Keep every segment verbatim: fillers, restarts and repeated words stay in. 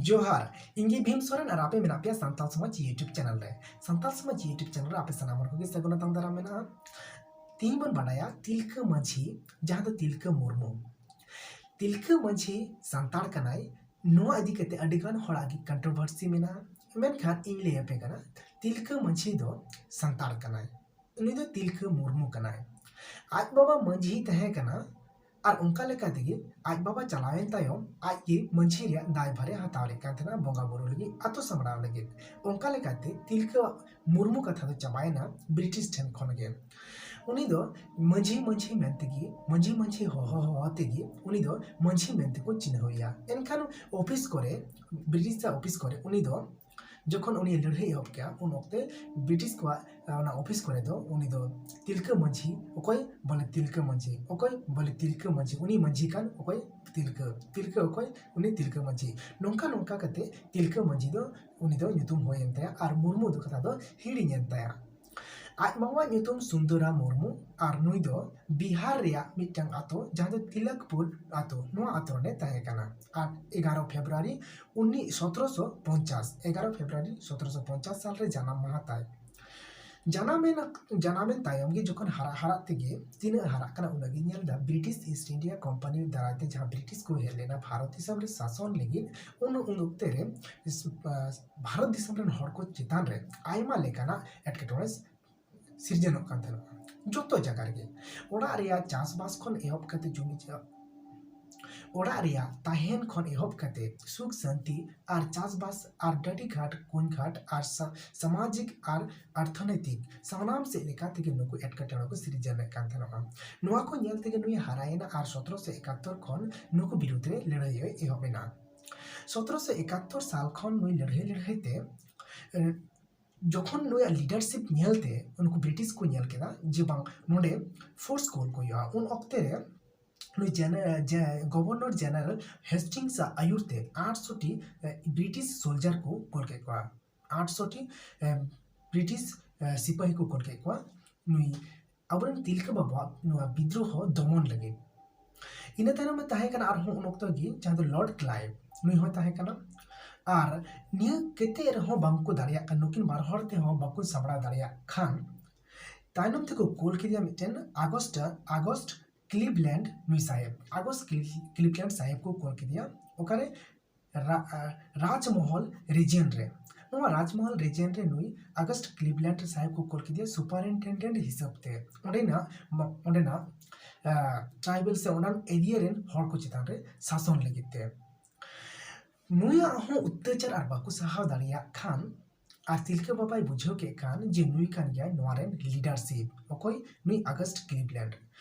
ᱡᱚᱦᱟᱨ, ᱤᱧ ᱜᱮ ᱵᱷᱤᱢ ᱥᱚᱨᱮᱱ ᱟᱨ ᱟᱯᱮ ᱢᱮᱱᱟᱜ ᱯᱮᱭᱟ ᱥᱟᱱᱛᱟᱲ ᱥᱚᱢᱟᱡᱽ YouTube ᱪᱮᱱᱮᱞ ᱨᱮ᱾ ᱥᱟᱱᱛᱟᱲ ᱥᱚᱢᱟᱡᱽ YouTube ᱪᱮᱱᱮᱞ ᱨᱮ ᱟᱯᱮ ᱥᱟᱱᱟᱢ ᱦᱚᱲ ᱠᱚᱜᱮ ᱥᱟᱹᱜᱩᱱ ᱟᱛᱟᱝ ᱫᱟᱨᱟᱢ ᱢᱮᱱᱟᱜᱼᱟ᱾ ᱛᱤᱦᱤᱧ ᱵᱚᱱ ᱵᱟᱰᱟᱭᱟ ᱛᱤᱞᱠᱟᱹ ᱢᱟᱹᱡᱷᱤ, ᱡᱟᱦᱟᱸ ᱫᱚ ᱛᱤᱞᱠᱟᱹ ᱢᱩᱨᱢᱩ᱾ ᱛᱤᱞᱠᱟᱹ ᱢᱟᱹᱡᱷᱤ ᱥᱟᱱᱛᱟᱲ ᱠᱟᱱᱟᱭ, ᱱᱚᱣᱟ ᱤᱫᱤ ᱠᱟᱛᱮ ᱟᱹᱰᱤ ᱜᱟᱱ ᱦᱚᱲᱟᱜ ᱜᱮ ᱠᱚᱱᱴᱨᱳᱵᱷᱟᱨᱥᱤ ᱢᱮᱱᱟᱜᱼᱟ, ᱢᱮᱱᱠᱷᱟᱱ ᱤᱧ ᱞᱟᱹᱭ ᱟᱯᱮ ᱠᱟᱱᱟ, ᱛᱤᱞᱠᱟᱹ ᱢᱟᱹᱡᱷᱤ ᱫᱚ ᱥᱟᱱᱛᱟᱲ ᱠᱟᱱᱟᱭ, ᱩᱱᱤ ᱫᱚ ᱛᱤᱞᱠᱟᱹ ᱢᱩᱨᱢᱩ ᱠᱟᱱᱟᱭ᱾ ᱟᱡ ᱵᱟᱵᱟ ᱢᱟᱹᱡᱷᱤ ᱛᱟᱦᱮᱸ ᱠᱟᱱᱟ, ᱟᱨ ᱚᱱᱠᱟ ᱞᱮᱠᱟ ᱛᱮᱜᱮ ᱟᱡ ᱵᱟᱵᱟ ᱪᱟᱞᱟᱣᱮᱱ ᱛᱟᱭᱚᱢ ᱟᱡ ᱜᱮ ᱢᱟᱹᱡᱷᱤ ᱨᱮᱭᱟᱜ ᱫᱟᱭᱵᱷᱟᱨᱮ ᱦᱟᱛᱟᱣ ᱞᱮᱫ ᱠᱟᱱ ᱛᱟᱦᱮᱱᱟ ᱵᱚᱸᱜᱟ ᱵᱩᱨᱩ ᱞᱟᱹᱜᱤᱫ, ᱟᱛᱳ ᱥᱟᱢᱵᱲᱟᱣ ᱞᱟᱹᱜᱤᱫ᱾ ᱚᱱᱠᱟ ᱞᱮᱠᱟᱛᱮ ᱛᱤᱞᱠᱟᱹ ᱢᱩᱨᱢᱩ ᱠᱟᱛᱷᱟ ᱫᱚ ᱪᱟᱵᱟᱭᱮᱱᱟ ᱵᱨᱤᱴᱤᱥ ᱴᱷᱮᱱ ᱠᱷᱚᱱ ᱜᱮ᱾ ᱩᱱᱤ ᱫᱚ ᱢᱟᱹᱡᱷᱤ ᱢᱟᱹᱡᱷᱤ ᱢᱮᱱ ᱛᱮᱜᱮ, ᱢᱟᱹᱡᱷᱤ ᱢᱟᱹᱡᱷᱤ ᱦᱚᱦᱚ ᱦᱚᱦᱚ ᱛᱮᱜᱮ ᱩᱱᱤ ᱫᱚ ᱢᱟᱹᱡᱷᱤ ᱢᱮᱱ ᱛᱮᱠᱚ ᱪᱤᱱᱦᱟᱹᱣᱮᱭᱟ᱾ ᱮᱱᱠᱷᱟᱱ ᱚᱯᱷᱤᱥ ᱠᱚᱨᱮ, ᱵᱨᱤᱴᱤᱥ ᱟᱜ ᱚᱯᱷᱤᱥ ᱠᱚᱨᱮ ᱩᱱᱤ ᱫᱚ ᱡᱚᱠᱷᱚᱱ ᱩᱱᱤ ᱞᱟᱹᱲᱦᱟᱹᱭ ᱮᱦᱚᱵ ᱠᱮᱜᱼᱟ, ᱩᱱ ᱚᱠᱛᱮ ᱵᱨᱤᱴᱤᱥ ᱠᱚᱣᱟᱜ, ᱟᱸ, ᱚᱱᱟ ᱚᱯᱷᱤᱥ ᱠᱚᱨᱮ ᱫᱚ ᱩᱱᱤ ᱫᱚ ᱛᱤᱞᱠᱟᱹ ᱢᱟᱹᱡᱷᱤ, ᱚᱠᱚᱭ ᱵᱚᱞᱮ ᱛᱤᱞᱠᱟᱹ ᱢᱟᱹᱡᱷᱤ, ᱚᱠᱚᱭ ᱵᱚᱞᱮ ᱛᱤᱞᱠᱟᱹ ᱢᱟᱹᱡᱷᱤ, ᱩᱱᱤ ᱢᱟᱹᱡᱷᱤ ᱠᱟᱱ, ᱚᱠᱚᱭ ᱛᱤᱞᱠᱟᱹ, ᱛᱤᱞᱠᱟᱹ ᱚᱠᱚᱭ, ᱩᱱᱤ ᱛᱤᱞᱠᱟᱹ ᱢᱟᱹᱡᱷᱤ᱾ ᱱᱚᱝᱠᱟ ᱱᱚᱝᱠᱟ ᱠᱟᱛᱮ ᱛᱤᱞᱠᱟᱹ ᱢᱟᱹᱡᱷᱤ ᱫᱚ ᱩᱱᱤ ᱫᱚ ᱧᱩᱛᱩᱢ ᱦᱩᱭᱮᱱ ᱛᱟᱭᱟ ᱟᱨ ᱢᱩᱨᱢᱩ ᱫᱚ ᱠᱟᱛᱷᱟ ᱫᱚ ᱦᱤᱲᱤᱧᱮᱱ ᱛᱟᱭᱟ᱾ ᱟᱡ ᱵᱟᱵᱟᱣᱟᱜ ᱧᱩᱛᱩᱢ ᱥᱩᱱᱫᱚᱨᱟ ᱢᱩᱨᱢᱩ ᱟᱨ ᱱᱩᱭ ᱫᱚ ᱵᱤᱦᱟᱨ ᱨᱮᱭᱟᱜ ᱢᱤᱫᱴᱟᱝ ᱟᱛᱳ, ᱡᱟᱦᱟᱸ ᱫᱚ ᱛᱤᱞᱚᱠᱯᱩᱨ ᱟᱛᱳ, ᱱᱚᱣᱟ ᱟᱛᱳ ᱨᱮ ᱛᱟᱦᱮᱸ ᱠᱟᱱᱟ᱾ ᱟᱨ ᱮᱜᱟᱨᱚ ᱯᱷᱮᱵᱽᱨᱩᱣᱟᱨᱤ ᱩᱱᱤ ᱥᱚᱛᱨᱚᱥᱚ ᱯᱚᱧᱪᱟᱥ, ᱮᱜᱟᱨᱚ ᱯᱷᱮᱵᱽᱨᱩᱣᱟᱨᱤ ᱥᱚᱛᱨᱚᱥᱚ ᱯᱚᱧᱪᱟᱥ ᱥᱟᱞ ᱨᱮ ᱡᱟᱱᱟᱢ ᱢᱟᱦᱟ ᱛᱟᱭ᱾ ᱡᱟᱱᱟᱢᱮᱱ, ᱡᱟᱱᱟᱢᱮᱱ ᱛᱟᱭᱚᱢ ᱜᱮ ᱡᱚᱠᱷᱚᱱ ᱦᱟᱨᱟ, ᱦᱟᱨᱟᱜ ᱛᱮᱜᱮ ᱛᱤᱱᱟᱹᱜ ᱦᱟᱨᱟᱜ ᱠᱟᱱᱟ ᱩᱱᱟᱹᱜ ᱜᱮ ᱧᱮᱞ ᱮᱫᱟ ᱵᱨᱤᱴᱤᱥ ᱤᱥᱴ ᱤᱱᱰᱤᱭᱟ ᱠᱳᱢᱯᱟᱱᱤ ᱫᱟᱨᱟᱭ ᱛᱮ ᱡᱟᱦᱟᱸ ᱵᱨᱤᱴᱤᱥ ᱠᱚ ᱦᱮᱡ ᱞᱮᱱᱟ ᱵᱷᱟᱨᱚᱛ ᱫᱤᱥᱚᱢ ᱨᱮ ᱥᱟᱥᱚᱱ ᱞᱟᱹᱜᱤᱫ, ᱩᱱ, ᱩᱱ ᱚᱠᱛᱮ ᱨᱮ ᱤᱥ-, ᱟ, ᱵᱷᱟᱨᱚᱛ ᱫᱤᱥᱚᱢ ᱨᱮᱱ ᱦᱚᱲ ᱠᱚ ᱪᱮᱛᱟᱱ ᱨᱮ ᱟᱭᱢᱟ ᱞᱮᱠᱟᱱᱟᱜ ᱮᱴᱠᱮᱴᱚᱬᱮ ᱥᱤᱨᱡᱚᱱᱚᱜ ᱠᱟᱱ ᱛᱟᱦᱮᱱᱟ᱾ ᱡᱚᱛᱚ ᱡᱟᱭᱜᱟ ᱨᱮᱜᱮ, ᱚᱲᱟᱜ ᱨᱮᱭᱟᱜ ᱪᱟᱥᱵᱟᱥ ᱠᱷᱚᱱ ᱮᱦᱚᱵ ᱠᱟᱛᱮ ᱡᱩᱢᱤ ᱡᱟ-, ᱚᱲᱟᱜ ᱨᱮᱭᱟᱜ ᱛᱟᱦᱮᱱ ᱠᱷᱚᱱ ᱮᱦᱚᱵ ᱠᱟᱛᱮ ᱥᱩᱠ ᱥᱟᱱᱛᱤ ᱟᱨ ᱪᱟᱥᱵᱟᱥ ᱟᱨ ᱰᱟᱹᱰᱤ ᱜᱷᱟᱴ, ᱠᱩᱧ ᱜᱷᱟᱴ ᱟᱨ ᱥᱟ-, ᱥᱟᱢᱟᱡᱤᱠ ᱟᱨ ᱚᱨᱛᱷᱚᱱᱳᱭᱛᱤᱠ ᱥᱟᱱᱟᱢ ᱥᱮᱫ ᱞᱮᱠᱟ ᱛᱮᱜᱮ ᱱᱩᱠᱩ ᱮᱴᱠᱮᱴᱚᱬᱮ ᱠᱚ ᱥᱤᱨᱡᱟᱹᱱᱮᱫ ᱠᱟᱱ ᱛᱟᱦᱮᱱᱟ᱾ ᱱᱚᱣᱟ ᱠᱚ ᱧᱮᱞ ᱛᱮᱜᱮ ᱱᱩᱭ ᱦᱟᱨᱟᱭᱮᱱᱟ ᱟᱨ ᱥᱚᱛᱨᱚᱥᱚ ᱮᱠᱟᱛᱛᱚᱨ ᱠᱷᱚᱱ ᱱᱩᱠᱩ ᱵᱤᱨᱩᱫᱷ ᱨᱮ ᱞᱟᱹᱲᱦᱟᱹᱭ ᱮ ᱮᱦᱚᱵ ᱮᱱᱟ᱾ ᱥᱚᱛᱨᱚᱥᱚ ᱮᱠᱟᱛᱛᱚᱨ ᱥᱟᱞ ᱠᱷᱚᱱ ᱱᱩᱭ ᱞᱟᱹᱲᱦᱟᱹᱭ ᱞᱟᱹᱲᱦᱟᱹᱭ ᱛᱮ, ᱮ, ᱡᱚᱠᱷᱚᱱ ᱱᱩᱭᱟᱜ ᱞᱤᱰᱟᱨᱥᱤᱯ ᱧᱮᱞᱛᱮ ᱩᱱᱠᱩ ᱵᱨᱤᱴᱤᱥ ᱠᱚ ᱧᱮᱞ ᱠᱮᱫᱟ ᱡᱮ ᱵᱟᱝ, ᱱᱚᱰᱮ ᱯᱷᱳᱨᱥ ᱠᱳᱞ ᱠᱚ ᱦᱩᱭᱩᱜᱼᱟ, ᱩᱱ ᱚᱠᱛᱮ ᱨᱮ ᱱᱩᱭ ᱡᱮᱱᱟ-, ᱡᱮ-, ᱜᱚᱵᱷᱚᱨᱱᱚᱨ ᱡᱮᱱᱟᱨᱮᱞ ᱦᱮᱥᱴᱤᱝᱥ ᱟᱜ ᱟᱹᱭᱩᱨ ᱛᱮ ᱟᱴᱥᱚ ᱴᱤ, ᱮ, ᱵᱨᱤᱴᱤᱥ ᱥᱳᱞᱡᱟᱨ ᱠᱚ ᱠᱳᱞ ᱠᱮᱫ ᱠᱚᱣᱟ᱾ ᱟᱴᱥᱚ ᱴᱤ, ᱮ, ᱵᱨᱤᱴᱤᱥ, ᱮ, ᱥᱤᱯᱟᱹᱦᱤ ᱠᱚ ᱠᱳᱞ ᱠᱮᱫ ᱠᱚᱣᱟ ᱱᱩᱭ ᱟᱵᱚᱨᱮᱱ ᱛᱤᱞᱠᱟᱹ ᱵᱟᱵᱩᱣᱟᱜ ᱱᱚᱣᱟ ᱵᱤᱫᱽᱨᱳᱦᱚ ᱫᱚᱢᱚᱱ ᱞᱟᱹᱜᱤᱫ᱾ ᱤᱱᱟᱹ ᱛᱟᱭᱱᱚᱢ ᱮ ᱛᱟᱦᱮᱸ ᱠᱟᱱᱟ ᱟᱨᱦᱚᱸ ᱩᱱ ᱚᱠᱛᱚ ᱜᱮ ᱡᱟᱦᱟᱸ ᱫᱚ ᱞᱚᱨᱰ ᱠᱞᱟᱭᱤᱵᱷ, ᱱᱩᱭ ᱦᱚᱸᱭ ᱛᱟᱦᱮᱸ ᱠᱟᱱᱟ᱾ ᱟᱨ ᱱᱤᱭᱟᱹ ᱠᱟᱛᱮ ᱨᱮᱦᱚᱸ ᱵᱟᱝᱠᱚ ᱫᱟᱲᱮᱭᱟᱜ ᱠᱟᱱ, ᱱᱩᱠᱤᱱ ᱵᱟᱨ ᱦᱚᱲ ᱛᱮᱦᱚᱸ ᱵᱟᱠᱚ ᱥᱟᱢᱵᱲᱟᱣ ᱫᱟᱲᱮᱭᱟᱜ ᱠᱷᱟᱱ, ᱛᱟᱭᱱᱚᱢ ᱛᱮᱠᱚ ᱠᱳᱞ ᱠᱮᱫᱮᱭᱟ ᱢᱤᱫᱴᱮᱱ ᱟᱜᱚᱥᱴ, ᱟᱜᱚᱥᱴ ᱠᱞᱤᱵᱞᱮᱱᱰ ᱱᱩᱭ ᱥᱟᱦᱮᱵᱽ, ᱟᱜᱚᱥᱴ ᱠᱞᱤ-, ᱠᱞᱤᱵᱞᱮᱱᱰ ᱥᱟᱦᱮᱵᱽ ᱠᱚ ᱠᱳᱞ ᱠᱮᱫᱮᱭᱟ᱾ ᱚᱠᱟᱨᱮ? ᱨᱟ-, ᱟ, ᱨᱟᱡᱽᱢᱚᱦᱚᱞ ᱨᱤᱡᱤᱭᱚᱱ ᱨᱮ᱾ ᱱᱚᱣᱟ ᱨᱟᱡᱽᱢᱚᱦᱚᱞ ᱨᱤᱡᱤᱭᱚᱱ ᱨᱮ ᱱᱩᱭ ᱟᱜᱚᱥᱴ ᱠᱞᱤᱵᱞᱮᱱᱰ ᱥᱟᱦᱮᱵᱽ ᱠᱚ ᱠᱳᱞ ᱠᱮᱫᱮᱭᱟ ᱥᱩᱯᱟᱨᱤᱱᱴᱮᱱᱰᱮᱱᱴ ᱦᱤᱥᱟᱹᱵ ᱛᱮ, ᱚᱸᱰᱮᱱᱟᱜ ᱢᱟ-, ᱚᱸᱰᱮᱱᱟᱜ, ᱟ, ᱴᱨᱟᱭᱵᱮᱞ ᱥᱮ ᱚᱱᱟ ᱮᱨᱤᱭᱟ ᱨᱮᱱ ᱦᱚᱲ ᱠᱚ ᱪᱮᱛᱟᱱ ᱨᱮ ᱥᱟᱥᱚᱱ ᱞᱟᱹᱜᱤᱫ ᱛᱮ᱾ ᱱᱩᱭᱟᱜ ᱦᱚᱸ ᱚᱛᱛᱟᱪᱟᱨ ᱟᱨ ᱵᱟᱠᱚ ᱥᱟᱦᱟᱣ ᱫᱟᱲᱮᱭᱟᱜ ᱠᱷᱟᱱ, ᱟᱨ ᱛᱤᱞᱠᱟᱹ ᱵᱟᱵᱟᱭ ᱵᱩᱡᱷᱟᱹᱣ ᱠᱮᱫ ᱠᱷᱟᱱ ᱡᱮ ᱱᱩᱭ ᱠᱟᱱ ᱜᱮᱭᱟᱭ ᱱᱚᱣᱟ ᱨᱮᱱ ᱞᱤᱰᱟᱨᱥᱤᱯ᱾ ᱚᱠᱚᱭ? ᱱᱩᱭ ᱟᱜᱚᱥᱴ ᱠᱞᱤᱵᱞᱮᱱᱰ᱾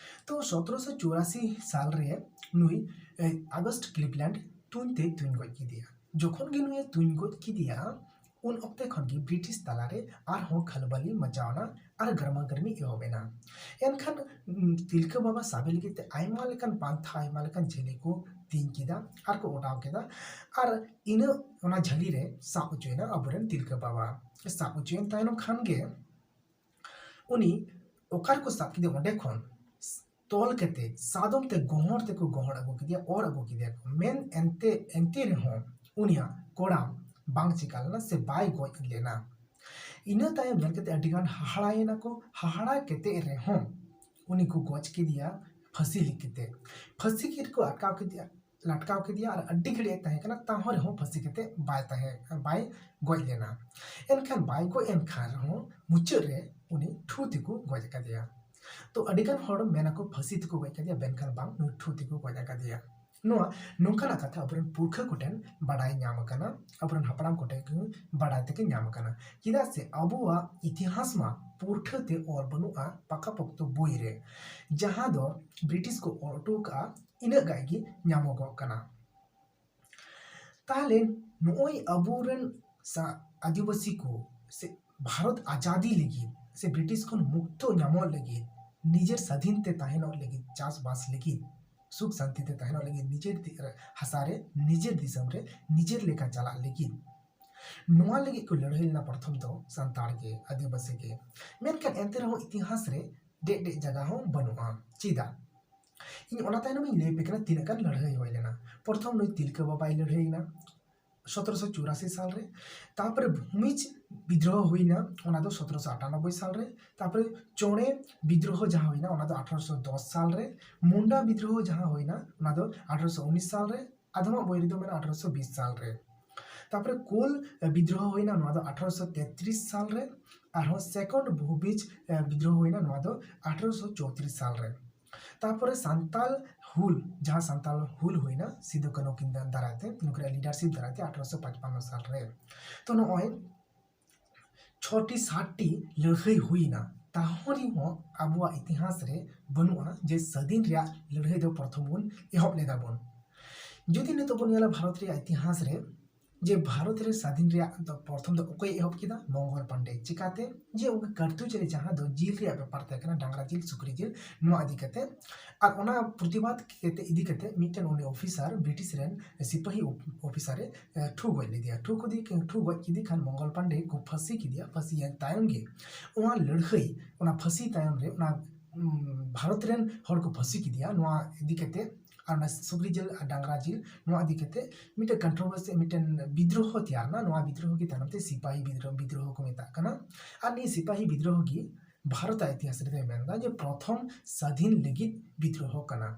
ᱛᱚ ᱥᱚᱛᱨᱚᱥᱚ ᱪᱩᱨᱟᱥᱤ ᱥᱟᱞ ᱨᱮ ᱱᱩᱭ, ᱮ, ᱟᱜᱚᱥᱴ ᱠᱞᱤᱵᱞᱮᱱᱰ ᱛᱩᱧ ᱛᱮ ᱛᱩᱧ ᱜᱚᱡ ᱠᱮᱫᱮᱭᱟ᱾ ᱡᱚᱠᱷᱚᱱ ᱜᱮ ᱱᱩᱭᱮ ᱛᱩᱧ ᱜᱚᱡ ᱠᱮᱫᱮᱭᱟ, ᱩᱱ ᱚᱠᱛᱮ ᱠᱷᱚᱱ ᱜᱮ ᱵᱨᱤᱴᱤᱥ ᱛᱟᱞᱟᱨᱮ ᱟᱨᱦᱚᱸ ᱠᱷᱟᱞᱵᱟᱞᱤ ᱢᱟᱪᱟᱣ ᱮᱱᱟ ᱟᱨ ᱜᱟᱨᱢᱟ ᱜᱟᱨᱢᱤ ᱮᱦᱚᱵ ᱮᱱᱟ᱾ ᱮᱱᱠᱷᱟᱱ, ᱩᱢ, ᱛᱤᱞᱠᱟᱹ ᱵᱟᱵᱟ ᱥᱟᱵᱮ ᱞᱟᱹᱜᱤᱫ ᱛᱮ ᱟᱭᱢᱟ ᱞᱮᱠᱟᱱ ᱯᱟᱱᱛᱷᱟ, ᱟᱭᱢᱟ ᱞᱮᱠᱟᱱ ᱡᱷᱟᱹᱞᱤ ᱠᱚ ᱛᱤᱧ ᱠᱮᱫᱟ ᱟᱨ ᱠᱚ ᱚᱰᱟᱣ ᱠᱮᱫᱟ᱾ ᱟᱨ ᱤᱱᱟᱹ, ᱚᱱᱟ ᱡᱷᱟᱹᱞᱤ ᱨᱮ ᱥᱟᱵ ᱦᱚᱪᱚᱭᱮᱱᱟ ᱟᱵᱚᱨᱮᱱ ᱛᱤᱞᱠᱟᱹ ᱵᱟᱵᱟ᱾ ᱥᱟᱵ ᱦᱚᱪᱚᱭᱮᱱ ᱛᱟᱭᱱᱚᱢ ᱠᱷᱟᱱ ᱜᱮ ᱩᱱᱤ ᱚᱠᱟ ᱨᱮᱠᱚ ᱥᱟᱵ ᱠᱮᱫᱮᱭᱟ, ᱚᱸᱰᱮ ᱠᱷᱚᱱ ᱛᱚᱞ ᱠᱟᱛᱮ, ᱥᱟᱫᱚᱢ ᱛᱮ ᱜᱚᱦᱚᱲ ᱛᱮᱠᱚ ᱜᱚᱦᱚᱲ ᱟᱹᱜᱩ ᱠᱮᱫᱮᱭᱟ, ᱚᱨ ᱟᱹᱜᱩ ᱠᱮᱫᱮᱭᱟ ᱠᱚ᱾ ᱢᱮᱱ ᱮᱱᱛᱮ, ᱮᱱᱛᱮ ᱨᱮᱦᱚᱸ ᱩᱱᱤᱭᱟᱜ ᱠᱚᱲᱟᱢ ᱵᱟᱝ ᱪᱤᱠᱟ ᱞᱮᱱᱟ ᱥᱮ ᱵᱟᱭ ᱜᱚᱡ ᱞᱮᱱᱟ᱾ ᱤᱱᱟᱹ ᱛᱟᱭᱚᱢ ᱧᱮᱞ ᱠᱟᱛᱮ ᱟᱹᱰᱤ ᱜᱟᱱ ᱦᱟᱦᱟᱲᱟᱭᱮᱱᱟ ᱠᱚ᱾ ᱦᱟᱦᱟᱲᱟ ᱠᱟᱛᱮ ᱨᱮᱦᱚᱸ ᱩᱱᱤ ᱠᱚ ᱜᱚᱡ ᱠᱮᱫᱮᱭᱟ ᱯᱷᱟᱹᱥᱤ ᱞᱮᱠᱟᱛᱮ᱾ ᱯᱷᱟᱹᱥᱤ ᱠᱮᱫ ᱠᱚ, ᱟᱴᱠᱟᱣ ᱠᱮᱫᱮᱭᱟ, ᱞᱟᱴᱠᱟᱣ ᱠᱮᱫᱮᱭᱟ ᱟᱨ ᱟᱹᱰᱤ ᱜᱷᱟᱹᱲᱤᱡ ᱮ ᱛᱟᱦᱮᱸ ᱠᱟᱱᱟ, ᱛᱟᱦᱚᱸ ᱨᱮᱦᱚᱸ ᱯᱷᱟᱹᱥᱤ ᱠᱟᱛᱮ ᱵᱟᱭ ᱛᱟᱦᱮᱸ, ᱵᱟᱭ ᱜᱚᱡ ᱞᱮᱱᱟ᱾ ᱮᱱᱠᱷᱟᱱ ᱵᱟᱭ ᱜᱚᱡ ᱮᱱ ᱠᱷᱟᱱ ᱨᱮᱦᱚᱸ ᱢᱩᱪᱟᱹᱫ ᱨᱮ ᱩᱱᱤ ᱴᱷᱩ ᱛᱮᱠᱚ ᱜᱚᱡ ᱟᱠᱟᱫᱮᱭᱟ᱾ ᱛᱚ ᱟᱹᱰᱤ ᱜᱟᱱ ᱦᱚᱲ ᱢᱮᱱᱟᱠᱚ ᱯᱷᱟᱹᱥᱤ ᱛᱮᱠᱚ ᱜᱚᱡ ᱠᱟᱫᱮᱭᱟ, ᱢᱮᱱᱠᱷᱟᱱ ᱵᱟᱝ, ᱱᱩᱭ ᱴᱷᱩ ᱛᱮᱠᱚ ᱜᱚᱡ ᱟᱠᱟᱫᱮᱭᱟ᱾ ᱱᱚᱣᱟ ᱱᱚᱝᱠᱟᱱᱟᱜ ᱠᱟᱛᱷᱟ ᱟᱵᱚᱨᱮᱱ ᱯᱩᱨᱠᱷᱟᱹ ᱠᱚᱴᱷᱮᱱ ᱵᱟᱰᱟᱭ ᱧᱟᱢ ᱟᱠᱟᱱᱟ, ᱟᱵᱚᱨᱮᱱ ᱦᱟᱯᱲᱟᱢ ᱠᱚᱴᱷᱮᱱ ᱠᱚ ᱵᱟᱰᱟᱭ ᱛᱮᱜᱮ ᱧᱟᱢ ᱟᱠᱟᱱᱟ᱾ ᱪᱮᱫᱟᱜ ᱥᱮ ᱟᱵᱚᱣᱟᱜ ᱤᱛᱤᱦᱟᱥ ᱢᱟ ᱯᱩᱨᱴᱷᱟᱹ ᱛᱮ ᱚᱞ ᱵᱟᱹᱱᱩᱜᱼᱟ ᱯᱟᱠᱟᱯᱚᱠᱛᱚ ᱵᱳᱭ ᱨᱮ, ᱡᱟᱦᱟᱸ ᱫᱚ ᱵᱨᱤᱴᱤᱥ ᱠᱚ ᱚᱞ ᱦᱚᱴᱚ ᱟᱠᱟᱫᱼᱟ, ᱤᱱᱟᱹᱜ ᱜᱟᱱ ᱜᱮ ᱧᱟᱢᱚᱜᱚᱜ ᱠᱟᱱᱟ᱾ ᱛᱟᱦᱚᱞᱮ ᱱᱚᱜᱼᱚᱭ ᱟᱵᱚᱨᱮᱱ ᱥᱟ-, ᱟᱹᱫᱤᱵᱟᱹᱥᱤ ᱠᱚ ᱥᱮ ᱵᱷᱟᱨᱚᱛ ᱟᱡᱟᱫᱤ ᱞᱟᱹᱜᱤᱫ ᱥᱮ ᱵᱨᱤᱴᱤᱥ ᱠᱷᱚᱱ ᱢᱩᱠᱛᱚ ᱧᱟᱢᱚᱜ ᱞᱟᱹᱜᱤᱫ, ᱱᱤᱡᱮᱨ ᱥᱟᱫᱷᱤᱱ ᱛᱮ ᱛᱟᱦᱮᱱᱚᱜ ᱞᱟᱹᱜᱤᱫ, ᱪᱟᱥᱵᱟᱥ ᱞᱟᱹᱜᱤᱫ, ᱥᱩᱠ ᱥᱟᱱᱛᱤ ᱛᱮ ᱛᱟᱦᱮᱱᱚᱜ ᱞᱟᱹᱜᱤᱫ, ᱱᱤᱡᱮᱨ ᱫᱤ-, ᱦᱟᱥᱟ ᱨᱮ, ᱱᱤᱡᱮᱨ ᱫᱤᱥᱚᱢ ᱨᱮ ᱱᱤᱡᱮᱨ ᱞᱮᱠᱟ ᱪᱟᱞᱟᱜ ᱞᱟᱹᱜᱤᱫ, ᱱᱚᱣᱟ ᱞᱟᱹᱜᱤᱫ ᱠᱚ ᱞᱟᱹᱲᱦᱟᱹᱭ ᱞᱮᱱᱟ ᱯᱨᱚᱛᱷᱚᱢ ᱫᱚ ᱥᱟᱱᱛᱟᱲ ᱜᱮ, ᱟᱹᱫᱤᱵᱟᱹᱥᱤ ᱜᱮ᱾ ᱢᱮᱱᱠᱷᱟᱱ ᱮᱱᱛᱮ ᱨᱮᱦᱚᱸ ᱤᱛᱤᱦᱟᱥ ᱨᱮ ᱰᱮᱡ ᱰᱮᱡ ᱡᱟᱭᱜᱟ ᱦᱚᱸ ᱵᱟᱹᱱᱩᱜᱼᱟ᱾ ᱪᱮᱫᱟᱜ? ᱤᱧ ᱚᱱᱟ ᱛᱟᱭᱱᱚᱢ ᱤᱧ ᱞᱟᱹᱭ ᱟᱯᱮ ᱠᱟᱱᱟ ᱛᱤᱱᱟᱹᱜ ᱜᱟᱱ ᱞᱟᱹᱲᱦᱟᱹᱭ ᱦᱩᱭ ᱞᱮᱱᱟ᱾ ᱯᱨᱚᱛᱷᱚᱢ ᱱᱩᱭ ᱛᱤᱞᱠᱟᱹ ᱵᱟᱵᱟᱭ ᱞᱟᱹᱲᱦᱟᱹᱭ ᱮᱱᱟ, ᱥᱚᱛᱨᱚᱥᱚ ᱪᱩᱨᱟᱥᱤ ᱥᱟᱞ ᱨᱮ᱾ ᱛᱟᱨᱯᱚᱨᱮ ᱵᱷᱩᱢᱤᱡᱽ ᱵᱤᱫᱽᱨᱳᱦᱚ ᱦᱩᱭᱱᱟ, ᱚᱱᱟ ᱫᱚ ᱥᱚᱛᱨᱚᱥᱚ ᱟᱴᱟᱱᱚᱵᱵᱳᱭ ᱥᱟᱞ ᱨᱮ᱾ ᱛᱟᱨᱯᱚᱨᱮ ᱪᱚᱬᱮ ᱵᱤᱫᱽᱨᱳᱦᱚ ᱡᱟᱦᱟᱸ ᱦᱩᱭᱱᱟ, ᱚᱱᱟ ᱫᱚ ᱟᱴᱷᱨᱚᱥᱚ ᱫᱚᱥ ᱥᱟᱞ ᱨᱮ᱾ ᱢᱩᱱᱰᱟ ᱵᱤᱫᱽᱨᱳᱦᱚ ᱡᱟᱦᱟᱸ ᱦᱩᱭᱱᱟ, ᱚᱱᱟ ᱫᱚ ᱟᱴᱷᱨᱚᱥᱚ ᱩᱱᱤᱥ ᱥᱟᱞ ᱨᱮ᱾ ᱟᱫᱚᱢᱟᱜ ᱵᱳᱭ ᱨᱮᱫᱚ ᱢᱮᱱᱟᱜᱼᱟ ᱟᱴᱷᱨᱚᱥᱚ ᱵᱤᱥ ᱥᱟᱞ ᱨᱮ᱾ ᱛᱟᱨᱯᱚᱨᱮ ᱠᱳᱞ ᱵᱤᱫᱽᱨᱳᱦᱚ ᱦᱩᱭᱱᱟ, ᱱᱚᱣᱟ ᱫᱚ ᱟᱴᱷᱨᱚᱥᱚ ᱛᱮᱛᱨᱤᱥ ᱥᱟᱞ ᱨᱮ᱾ ᱟᱨᱦᱚᱸ ᱥᱮᱠᱚᱱᱰ ᱵᱷᱩᱢᱤᱡᱽ ᱵᱤᱫᱽᱨᱳᱦᱚ ᱦᱩᱭᱱᱟ, ᱱᱚᱣᱟ ᱫᱚ ᱟᱴᱷᱨᱚᱥᱚ ᱪᱳᱛᱨᱤᱥ ᱥᱟᱞ ᱨᱮ᱾ ᱛᱟᱨᱯᱚᱨᱮ ᱥᱟᱱᱛᱟᱞ ᱦᱩᱞ, ᱡᱟᱦᱟᱸ ᱥᱟᱱᱛᱟᱞ ᱦᱩᱞ ᱦᱩᱭᱱᱟ ᱥᱤᱫᱩ ᱠᱟᱹᱱᱦᱩ ᱠᱤᱱ ᱫᱟᱨᱟᱭ ᱛᱮ, ᱱᱩᱠᱤᱱᱟᱜ ᱞᱤᱰᱟᱨᱥᱤᱯ ᱫᱟᱨᱟᱭ ᱛᱮ ᱟᱴᱷᱨᱚᱥᱚ ᱯᱟᱸᱪᱯᱟᱱᱱᱚ ᱥᱟᱞ ᱨᱮ᱾ ᱛᱚ ᱱᱚᱜᱼᱚᱭ ᱪᱷᱚᱴᱤ ᱥᱟᱛᱴᱤ ᱞᱟᱹᱲᱦᱟᱹᱭ ᱦᱩᱭᱱᱟ, ᱛᱟᱦᱚᱸ ᱨᱮᱦᱚᱸ ᱟᱵᱚᱣᱟᱜ ᱤᱛᱤᱦᱟᱥ ᱨᱮ ᱵᱟᱹᱱᱩᱜᱼᱟ ᱡᱮ ᱥᱟᱹᱫᱷᱤᱱ ᱨᱮᱭᱟᱜ ᱞᱟᱹᱲᱦᱟᱹᱭ ᱫᱚ ᱯᱨᱚᱛᱷᱚᱢ ᱵᱚᱱ ᱮᱦᱚᱵ ᱞᱮᱫᱟ ᱵᱚᱱ᱾ ᱡᱩᱫᱤ ᱱᱤᱛᱚᱜ ᱵᱚᱱ ᱧᱮᱞᱟ ᱵᱷᱟᱨᱚᱛ ᱨᱮᱭᱟᱜ ᱤᱛᱤᱦᱟᱥ ᱨᱮ, ᱡᱮ ᱵᱷᱟᱨᱚᱛ ᱨᱮ ᱥᱟᱹᱫᱷᱤᱱ ᱨᱮᱭᱟᱜ ᱫᱚ ᱯᱨᱚᱛᱷᱚᱢ ᱫᱚ ᱚᱠᱚᱭ ᱮᱦᱚᱵ ᱠᱮᱫᱟ? ᱢᱚᱝᱜᱚᱞ ᱯᱟᱱᱰᱮ᱾ ᱪᱤᱠᱟᱛᱮ? ᱡᱮ ᱩᱱᱠᱩ ᱠᱟᱹᱨᱛᱩᱡᱽ ᱨᱮ ᱡᱟᱦᱟᱸ ᱫᱚ ᱡᱤᱞ ᱨᱮᱭᱟᱜ ᱵᱮᱯᱟᱨ ᱛᱟᱦᱮᱸ ᱠᱟᱱᱟ, ᱰᱟᱝᱨᱟ ᱡᱤᱞ, ᱥᱩᱠᱨᱤ ᱡᱤᱞ, ᱱᱚᱣᱟ ᱤᱫᱤ ᱠᱟᱛᱮ, ᱟᱨ ᱚᱱᱟ ᱯᱨᱚᱛᱤᱵᱟᱫ ᱠᱟᱛᱮ ᱤᱫᱤ ᱠᱟᱛᱮ ᱢᱤᱫᱴᱮᱱ ᱩᱱᱤ ᱚᱯᱷᱤᱥᱟᱨ, ᱵᱨᱤᱴᱤᱥ ᱨᱮᱱ ᱥᱤᱯᱟᱹᱦᱤ ᱚᱯᱷᱤᱥᱟᱨ ᱮ ᱴᱷᱩ ᱜᱚᱡ ᱞᱮᱫᱮᱭᱟ᱾ ᱴᱷᱩ ᱠᱮᱫᱮ ᱴᱷᱩ ᱜᱚᱡ ᱠᱮᱫᱮ ᱠᱷᱟᱱ ᱢᱚᱝᱜᱚᱞ ᱯᱟᱱᱰᱮ ᱠᱚ ᱯᱷᱟᱹᱥᱤ ᱠᱮᱫᱮᱭᱟ᱾ ᱯᱷᱟᱹᱥᱤ ᱛᱟᱭᱚᱢ ᱜᱮ ᱚᱱᱟ ᱞᱟᱹᱲᱦᱟᱹᱭ, ᱚᱱᱟ ᱯᱷᱟᱹᱥᱤ ᱛᱟᱭᱚᱢ ᱨᱮ ᱚᱱᱟ ᱵᱷᱟᱨᱚᱛ ᱨᱮᱱ ᱦᱚᱲ ᱠᱚ ᱯᱷᱟᱹᱥᱤ ᱠᱮᱫᱮᱭᱟ᱾ ᱱᱚᱣᱟ ᱤᱫᱤ ᱠᱟᱛᱮ ᱟᱨ ᱚᱱᱟ ᱥᱩᱠᱨᱤ ᱡᱤᱞ ᱟᱨ ᱰᱟᱝᱨᱟ ᱡᱤᱞ, ᱱᱚᱣᱟ ᱤᱫᱤ ᱠᱟᱛᱮ ᱢᱤᱫᱴᱮᱱ ᱠᱚᱱᱴᱨᱳᱵᱷᱟᱨᱥᱤ, ᱢᱤᱫᱴᱮᱱ ᱵᱤᱫᱽᱨᱳᱦᱚ ᱛᱮᱭᱟᱨ ᱮᱱᱟ᱾ ᱱᱚᱣᱟ ᱵᱤᱫᱽᱨᱳᱦᱚ ᱜᱮ ᱛᱟᱭᱱᱚᱢ ᱛᱮ ᱥᱤᱯᱟᱦᱤ ᱵᱤᱫᱽᱨᱳᱦᱚ, ᱵᱤᱫᱽᱨᱳᱦᱚ ᱠᱚ ᱢᱮᱛᱟᱜ ᱠᱟᱱᱟ᱾ ᱟᱨ ᱱᱤᱭᱟᱹ ᱥᱤᱯᱟᱦᱤ ᱵᱤᱫᱽᱨᱳᱦᱚ ᱜᱮ ᱵᱷᱟᱨᱚᱛ ᱟᱜ ᱤᱛᱤᱦᱟᱥ ᱨᱮᱫᱚᱭ ᱢᱮᱱᱫᱟ ᱡᱮ ᱯᱨᱚᱛᱷᱚᱢ ᱥᱟᱹᱫᱷᱤᱱ ᱞᱟᱹᱜᱤᱫ ᱵᱤᱫᱽᱨᱳᱦᱚ ᱠᱟᱱᱟ᱾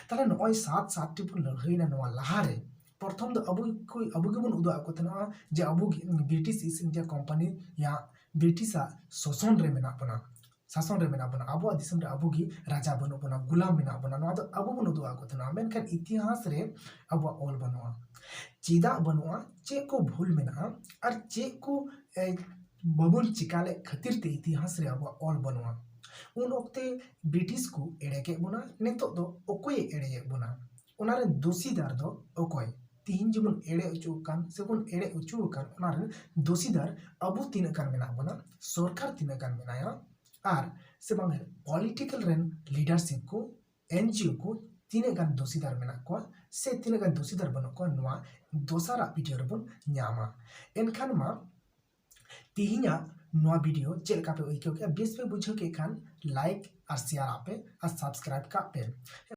ᱛᱟᱦᱞᱮ ᱱᱚᱜᱼᱚᱭ ᱥᱟᱛ ᱥᱟᱛᱴᱤ ᱵᱚᱱ ᱞᱟᱹᱲᱦᱟᱹᱭᱱᱟ, ᱱᱚᱣᱟ ᱞᱟᱦᱟᱨᱮ ᱯᱨᱚᱛᱷᱚᱢ ᱫᱚ ᱟᱵᱚ ᱠᱚ, ᱟᱵᱚ ᱜᱮᱵᱚᱱ ᱩᱫᱩᱜ ᱟᱫ ᱠᱚ ᱛᱟᱦᱮᱱᱟ ᱡᱮ ᱟᱵᱚ ᱜᱮ ᱵᱨᱤᱴᱤᱥ ᱤᱥᱴ ᱤᱱᱰᱤᱭᱟ ᱠᱳᱢᱯᱟᱱᱤ ᱭᱟᱜ, ᱵᱨᱤᱴᱤᱥ ᱟᱜ ᱥᱟᱥᱚᱱ ᱨᱮ ᱢᱮᱱᱟᱜ ᱵᱚᱱᱟ, ᱥᱟᱥᱚᱱ ᱨᱮ ᱢᱮᱱᱟᱜ ᱵᱚᱱᱟ᱾ ᱟᱵᱚᱣᱟᱜ ᱫᱤᱥᱚᱢ ᱨᱮ ᱟᱵᱚ ᱜᱮ ᱨᱟᱡᱟ ᱵᱟᱹᱱᱩᱜ ᱵᱚᱱᱟ, ᱜᱩᱞᱟᱢ ᱢᱮᱱᱟᱜ ᱵᱚᱱᱟ, ᱱᱚᱣᱟ ᱫᱚ ᱟᱵᱚ ᱵᱚᱱ ᱩᱫᱩᱜ ᱟᱫ ᱠᱚ ᱛᱟᱦᱮᱱᱟ᱾ ᱢᱮᱱᱠᱷᱟᱱ ᱤᱛᱤᱦᱟᱥ ᱨᱮ ᱟᱵᱚᱣᱟᱜ ᱚᱞ ᱵᱟᱹᱱᱩᱜᱼᱟ᱾ ᱪᱮᱫᱟᱜ ᱵᱟᱹᱱᱩᱜᱼᱟ? ᱪᱮᱫ ᱠᱚ ᱵᱷᱩᱞ ᱢᱮᱱᱟᱜᱼᱟ? ᱟᱨ ᱪᱮᱫ ᱠᱚ, ᱮ, ᱵᱟᱵᱚᱱ ᱪᱤᱠᱟ ᱞᱮᱫ ᱠᱷᱟᱹᱛᱤᱨ ᱛᱮ ᱤᱛᱤᱦᱟᱥ ᱨᱮ ᱟᱵᱚᱣᱟᱜ ᱚᱞ ᱵᱟᱹᱱᱩᱜᱼᱟ? ᱩᱱ ᱚᱠᱛᱮ ᱵᱨᱤᱴᱤᱥ ᱠᱚ ᱮᱲᱮ ᱠᱮᱫ ᱵᱚᱱᱟ, ᱱᱤᱛᱚᱜ ᱫᱚ ᱚᱠᱚᱭᱮ ᱮᱲᱮᱭᱮᱫ ᱵᱚᱱᱟ? ᱚᱱᱟ ᱨᱮᱱ ᱫᱳᱥᱤᱫᱟᱨ ᱫᱚ ᱚᱠᱚᱭ? ᱛᱤᱦᱤᱧ ᱡᱮᱢᱚᱱ ᱮᱲᱮ ᱦᱚᱪᱚ ᱟᱠᱟᱱ ᱥᱮᱵᱚᱱ ᱮᱲᱮ ᱦᱚᱪᱚ ᱟᱠᱟᱱ, ᱚᱱᱟ ᱨᱮᱱ ᱫᱳᱥᱤᱫᱟᱨ ᱟᱵᱚ ᱛᱤᱱᱟᱹᱜ ᱜᱟᱱ ᱢᱮᱱᱟᱜ ᱵᱚᱱᱟ, ᱥᱚᱨᱠᱟᱨ ᱛᱤᱱᱟᱹᱜ ᱜᱟᱱ ᱢᱮᱱᱟᱭᱟ, ᱟᱨ ᱥᱮ ᱵᱟᱝ ᱯᱚᱞᱤᱴᱤᱠᱟᱞ ᱨᱮᱱ ᱞᱤᱰᱟᱨᱥᱤᱯ ᱠᱚ, ᱮᱱᱡᱤᱳ ᱠᱚ ᱛᱤᱱᱟᱹᱜ ᱜᱟᱱ ᱫᱳᱥᱤᱫᱟᱨ ᱢᱮᱱᱟᱜ ᱠᱚᱣᱟ ᱥᱮ ᱛᱤᱱᱟᱹᱜ ᱜᱟᱱ ᱫᱳᱥᱤᱫᱟᱨ ᱵᱟᱹᱱᱩᱜ ᱠᱚᱣᱟ, ᱱᱚᱣᱟ ᱫᱚᱥᱟᱨᱟᱜ ᱵᱷᱤᱰᱤᱭᱳ ᱨᱮᱵᱚᱱ ᱧᱟᱢᱟ᱾ ᱮᱱᱠᱷᱟᱱ ᱢᱟ ᱛᱤᱦᱤᱧᱟᱜ ᱱᱚᱣᱟ ᱵᱷᱤᱰᱤᱭᱳ ᱪᱮᱫ ᱞᱮᱠᱟ ᱯᱮ ᱟᱹᱭᱠᱟᱹᱣ ᱠᱮᱫᱼᱟ? ᱵᱮᱥ ᱯᱮ ᱵᱩᱡᱷᱟᱹᱣ ᱠᱮᱫ ᱠᱷᱟᱱ ᱞᱟᱭᱤᱠ ᱟᱨ ᱥᱮᱭᱟᱨ ᱟᱜ ᱯᱮ ᱟᱨ ᱥᱟᱵᱥᱠᱨᱟᱭᱤᱵ ᱠᱟᱜ ᱯᱮ᱾